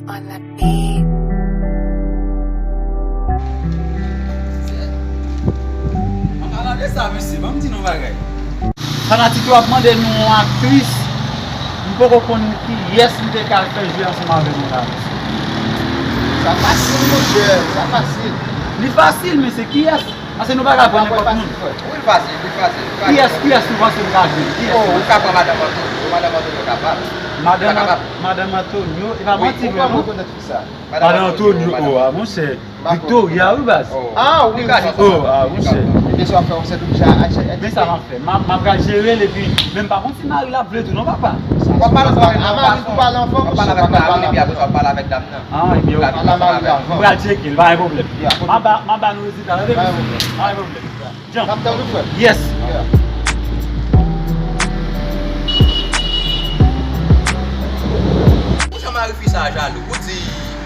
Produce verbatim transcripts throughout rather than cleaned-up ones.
On the beat. An palan de sa, mesye, ban m di nou bagay. Fanatik yo ap mande nou yon aktris. M poko konn kiyès m te ka fè jwe ansanm avè nou la, mesye. Sa fasil, monchè, sa fasil. Li fasil, mesye, kiyès? Paske nou pa ka pran nenpòt moun. Wi, l fasil, li fasil, li fasil. Kiyès, kiyès nou panse nou ka jwenn? Kiyès? Oh, ou ka pran Madanm Antonio, Madanm Antonio kapab. Madanm, Madanm Antonio, e pa manti vre non. Madanm Antonio, oh, a monchè. Victoria, wi, baz. Ah, wi, wi. Oh, a monchè. Ebyen, sa w ap fè, w se deja aksè. Men sa m ap fè. M ap, m ap pral jere l epi, men m pa konn si mari l ap vle tou non, papa. W ap pale ansanm avè l nan fason. W ap pale avèk mari l epi apre sa w ap pale avèk dam nan. Ah, ebyen, ok. Pale a mari avan. M pral tcheke l, pa gen pwoblèm. M a ba, m a ba nou rezilta, tande, mesye. Pa gen pwoblèm. Jan. N ap tann ou, frè. Yes. Ou jan mari fi sa a jalou. Ou di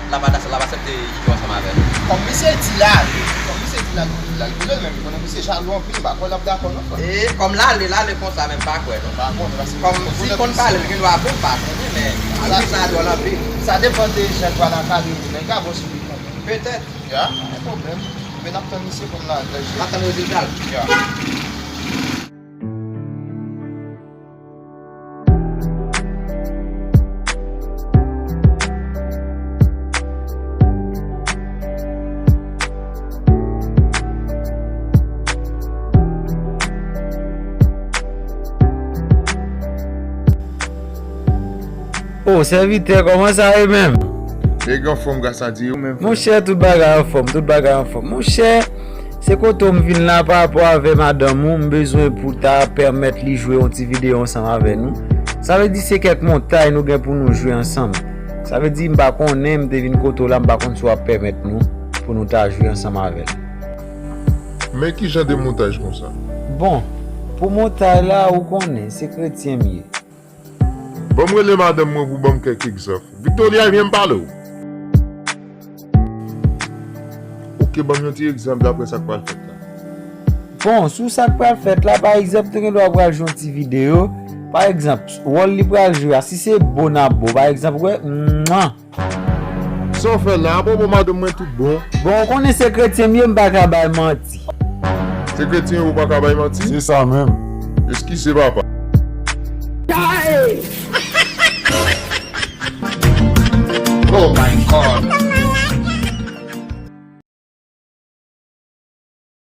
l ap aksepte jwe ansanm avè nou. Kòm misye di l ale, kòm misye di l ale, ou di l ale. Konnen menm, konnen misye jalou anpil, m pa kwè l ap dakò non, frè. E kòm l ale, l ale konsa, men m pa kwè non. M pa konnen, paske kòm si l konn pale, l gen dwa bon, m pa konnen, men mari fi sa a dwòl anpil. Sa depann de jan l pral ankadre moun nan, li ka bon sou li kanmenm. Petèt. Ya, pa gen pwoblèm. Men n ap tann misye pou n al jwe. N ap tann rezilta l. Ya. O, sèvitè, kòman sa ye menm? Nèg anfòm, gras a Dye, ou menm, frè? Monchè, tout bagay anfòm, tout bagay anfòm. Monchè, se kote w m vin la pa rapò avè madanm ou, m bezwen pou ta pèmèt li jwe yon ti videyo ansanm avè nou. Sa vle di se kèk montay nou gen pou nou jwe ansanm. Sa vle di m pa konnen, m te vin kote w la, m pa konn si w ap pèmèt nou pou nou ta jwe ansanm avè l. Men ki jan de montaj konsa? Bon, pou montay la, ou konnen, se kretyen m ye. Ban m rele madanm mwen pou ban m kèk egzanp. Victoria, vyen m pale w. Oke, ban m yon ti egzanp dapre sa k pral fèt la. Bon, sou sa k pral fèt la, pa egzanp, te gen dwa pral jwe yon ti videyo. Pa egzanp, wòl li pral jwe a, si se bo n ap bo, pa egzanp, wè, mwa. Sa w fè la, apwopo madanm mwen tout bon. Bon, ou konnen se kretyen m ye, m pa ka bay manti. Se kretyen ou pa ka bay manti? Se sa menm. Eskize papa. Oh my God.